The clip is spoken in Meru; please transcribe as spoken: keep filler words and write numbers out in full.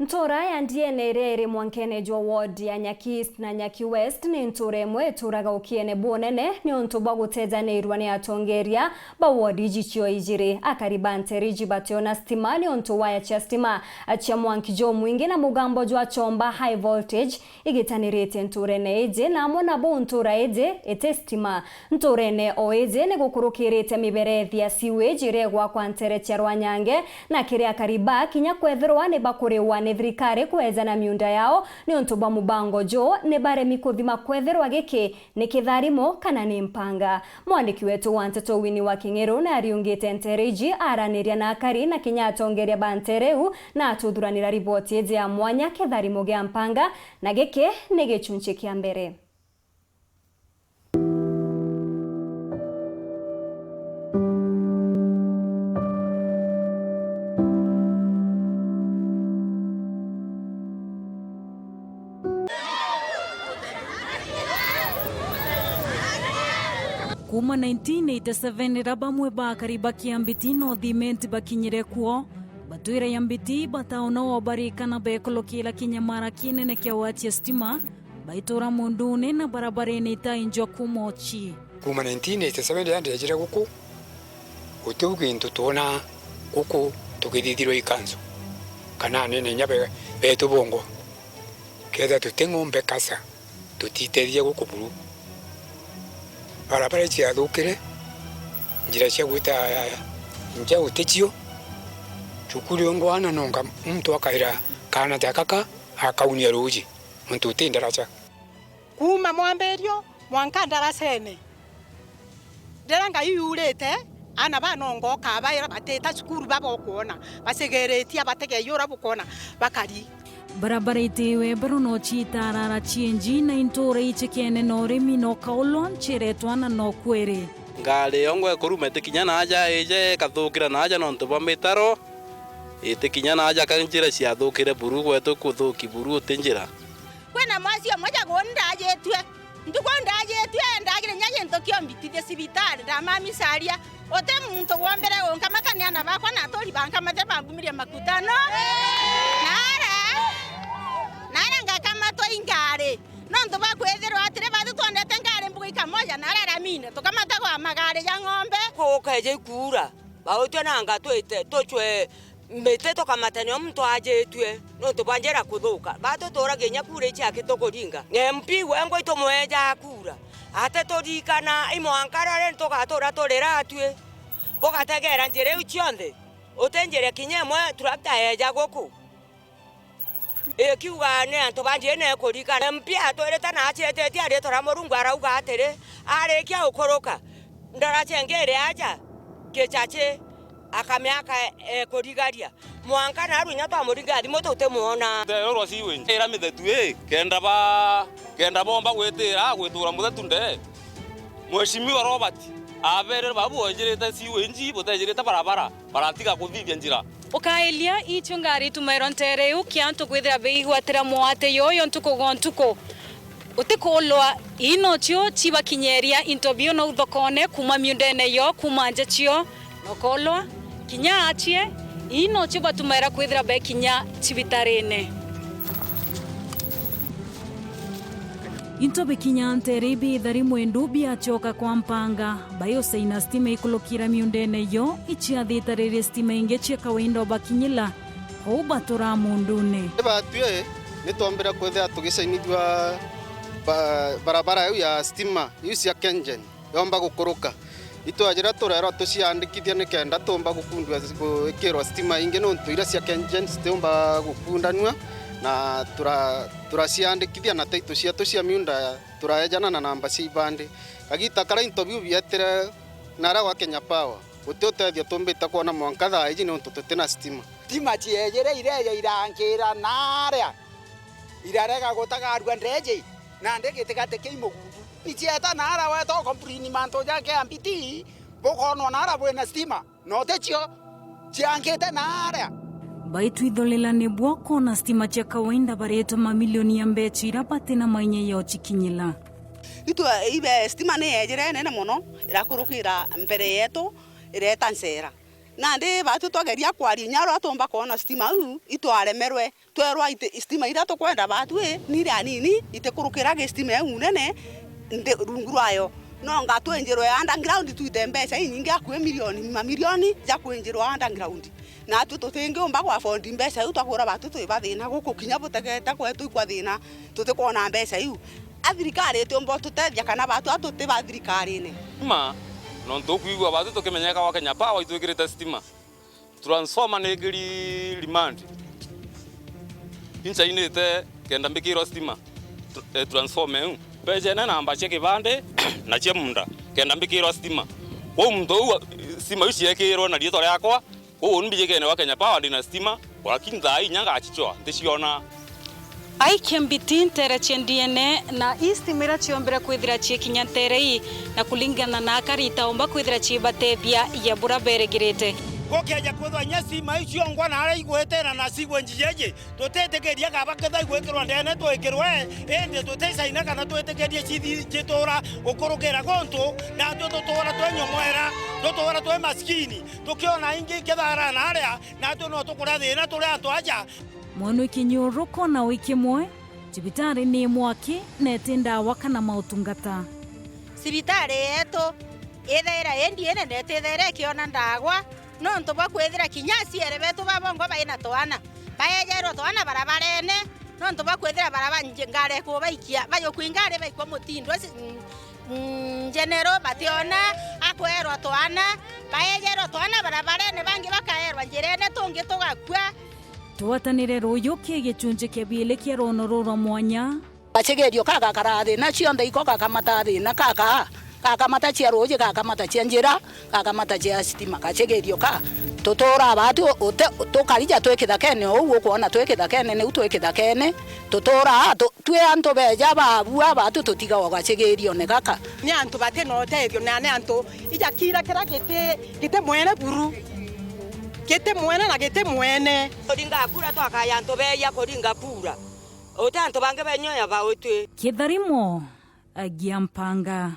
Ntuura ya Ndiene iria iri mwankene jwa ward ya Nyaki East na Nyaki West ni ntuura imwe ituraga ukiene bunene niuntu bwa gutejaniirua ni atongeria ba ward iji cio ijiri. Akari ba nteere iji bationa stima niuntu waya cia stima cia mwanki jumwingi na mugambo jwa chomba high voltage igitaniritie ntuurene iji, na amwe nabo ntuura iji iti stima. Ntuurene o iji ni gukurukirite miberethi ya sewage iria igwakwa nteere cia Rwanyange, na kiri akari ba kinya kwethirwa ni bakuriwa ni thirikari kweja na miunda yao niuntu bwa mubango juu, ni baremi kuthima kwethirwa giki ni kitharimo kana ni mpanga. Mwandiki wetu wa nteto Winnie wa King'eru ni ariungite nteere iji, araniria na akari na kinya atongeria ba nteere iu, na atuthuranira riboti iji ya mwanya, kitharimo gia mpanga, na giki ni gichunchi kia mbere. Kuuma nineteen eighty seven, riria bamwe ba akari ba Kiambiti North Imenti bakinyire kuo, batwire Yambiti bataona o barikana bekulukira kinyamara kinene kia watia stima, baituura mundune na barabarene itainjwa kuuma ochi. Kuuma nineteen eighty seven riria ndejire guku, gutiu gintu twona guku tukithithirwa i kanso, kana anene inya be-, betu bongwa. Kethira tuti ng'ombe kasa, tutitethia guku buru. Barabara iciathukire, njira cia gwita njau ticio, cukuru ungwana nonga muntu akaira kaana ta gaka akaunia ruuji. Muntu uti ndaraca. Kuuma mwambirio mwanka ndaracene, riria Ngai uurite, aana ba nongo ukabaira batita cukuru, baba ukwona, bacigiritie, bategei uria bukwona, bakari. Barabara itiwe baro no ciitarara cienji na intuura icekene na urimi no kaulwa nciretwa na no kwere. Ngari yongwa ikuruma itikinya naaja, ije ikathukira naaja nontu bwa mitaro, itikinya naaja ka njira ciathukire buru, gwetu kuthuki buru uti njira. Kwina mwasi umwe jaguni ndajitue. Ntuku ndajitue, ndagire nya gintu kiombitithie cibitari, ndamamicaria. Uti muntu wombire gunkamata ni aana bakwa, na aturi bankamate bambumirie makutano. Nara, nara ngakamatwa i ngari. Nontu bwa kwithirwa atiri, bathu twendete ngari mbugu ikamoja, nara ramine, tukamatagwa magari ja ng'ombe. Kukeja ikuura, bautue nanga twite, tucwe miti tukamate nio muntu ajitue nontu bwa njira kuthuka. Batutuuragia inya kuura ici aki tukuringa. M P wengwa itumweja kuura. Ati turikana i mwanka rari tugatura turira atui. Bugategera njira iu cionthe. Uti njira kinya imwe tractor yeja guku. Ikiuga ni antu ba njira nekurikana. M P atwirite na acietetie ariitwa ria Murungu arauga atiri, arikia gukuruka, ndaraca ingi iri aja Kichachi, akamiaka ekurigaria. Mwanka naarua inya twamuringira thimu tutimwona. Nteerwa sewage ira mithetu ii, kenda ba, kenda boomba gwitira gwituura muthetu ndee. Mheshimiwa Robert abeerire babu boejirite sewage, butejirite barabara, baratiga kuthithia njira. Ukailia icio ngari itumairwa nteere iu kia antu kwithira beigwatira mwate yoyo ntuku gwa ntuku. Utikuulwa, ii nocio cibakinyeria into biu nau thokone, kuuma miundene yo, kuuma nja cio, nokolwa, kinya achie, ii nocio batumaira kwithira bekinya cibitarine. Into bikinya nteere ibithari mwendu biacoka kwa mpanga, baiusaina stima ikulukira miundene yo, iciathitaririe stima ingi cia kawaida bakinyila. Kou baturaa mundune. Batwi, ni twombire kwithira tugicainithua ba-, barabara iu ya stima, iu cia Kengen, yomba gukuruka. Itwajira turerwa tuciandikithia nikenda tuumba gukundua, gwikirwa stima ingi, nontu iria cia Kengen citiumba gukundanua, na tura-, turaciandikithia na title cietu cia miunda turaejana na namba cia ibandi. Kagita karia into biu bietire naria gwa Kenya Power, guti utethio tumbite kwona mwanka thaa iji niuntu tuti na stima. Stima ciejire ireja irangira naaria, irarega gutagarua ndeji, nandi gitigati kia imugundu. Icieta naaria weta ukomplain mantu ja K M B T, bukonwa naaria bwina stima, na uticio ciangite naaria. Baitwithulila nibwo kona stima cia kawaida baretwa mamilioni ya mbecha ira batina mainya yo cikinyila. Itwe ibe stima ni yejire nene mono, irakurukira mbere yetu, ireta ncera. Nandi baatu twageria kwaria inya uria tuumba kwona stima iu, itwaremerwe. Twerwa iti-, stima iria tukwenda baatu ii, ni iria nini, itikurukira gi stima iu nene nthi rungu rwayo. Nonga twinjirwe underground twite mbeca inyingi akui milioni, mamilioni ja kwinjirwa underground. Naatu tutingiumba gwa afford mbeca iu, twakura baatu twi bathina guku kinya butegete kwetu ikwa thina, tutikwona mbeca iu. A thirikari itiumba ututethia kana baatu a tuti ba thirikarine. Ma, nontu ukwigua baatu tukimenyeka gwa Kenya Power itwikirite stima. Transformer ni ngiri remand. Inchainite kenda mbikirwa stima. Tr-, eh, transformer iu. Mbecene namba cia kibandi na cia munda kenda mbikirwa stima. Kwou muntu uu, stima iu ciekirwe na riitwa riakwa, kwou uni mbijikene gwa Kenya Power ndina stima, lakini thaa inya ngacicwa nticiona. Aikia mbiti nteere cia Ndiene na East Mira ciombire kwithira ciikinya nteere ii, na kuringana na akari itaumba kwithira ciibatethia ya bura beerigirite. Gukeeja kwithwa inya stima iu ciongwa na aria igwitira na sewage jeje, tutitikiria kaba kethira igwikirwa ndeene twikirwe, indi tuticaina kana twitikirie cithi-, cituura gukurukira guntu, naatwi tutuura twi nyomwera, tutuura twi maskini, tukiona ingi kethara na aria, naatwi no tukuria thiina turi antu aja. Mwaniki nyuruko na wiki mwe, cibitari ni mwaki na iti ndawa kana mautungata. Cibitari yetu ithaira i ndiene na itithaira ikiona ndawa, nontu bwa kwithira kinya aciari betu babongwa baina twana, baejerwa twana barabarene, nontu bwa kwithira baraba nje-, ngari kubaikia, bajukwingari baikwa mutindo, ci-, mm, general bationa, akwerwa twana, baejerwa twana barabarene, bangi bakaerwa njirene, tungi tugakua. Tugwatanire ruuju ki gicunji kia biili kia rwono ruu rwa mwanya. Gacigirio ka gakaraa thiina cionthe iko, gakamata thiina kaka, gakamata cia ruuji, gakamata cia njira, gakamata cia stima, gacigirio ka. Tuturaa baatu ute-, tukarija twi kithakene, uu ukwona twi kithakene, niu twi kithakene. Tuturaa tu-, twi antu beeja baabua, baatu tutigagwa gacigirione gaka. Ni antu bati na utethio, na ni antu ijakiira kiria giti, giti mwene buru, giti mwene na giti mwene. Kuringa kura twakaya antu beeja kuringa kura. Uti antu bangi benyoya bautwi. Kitharimo, Agia Mpanga.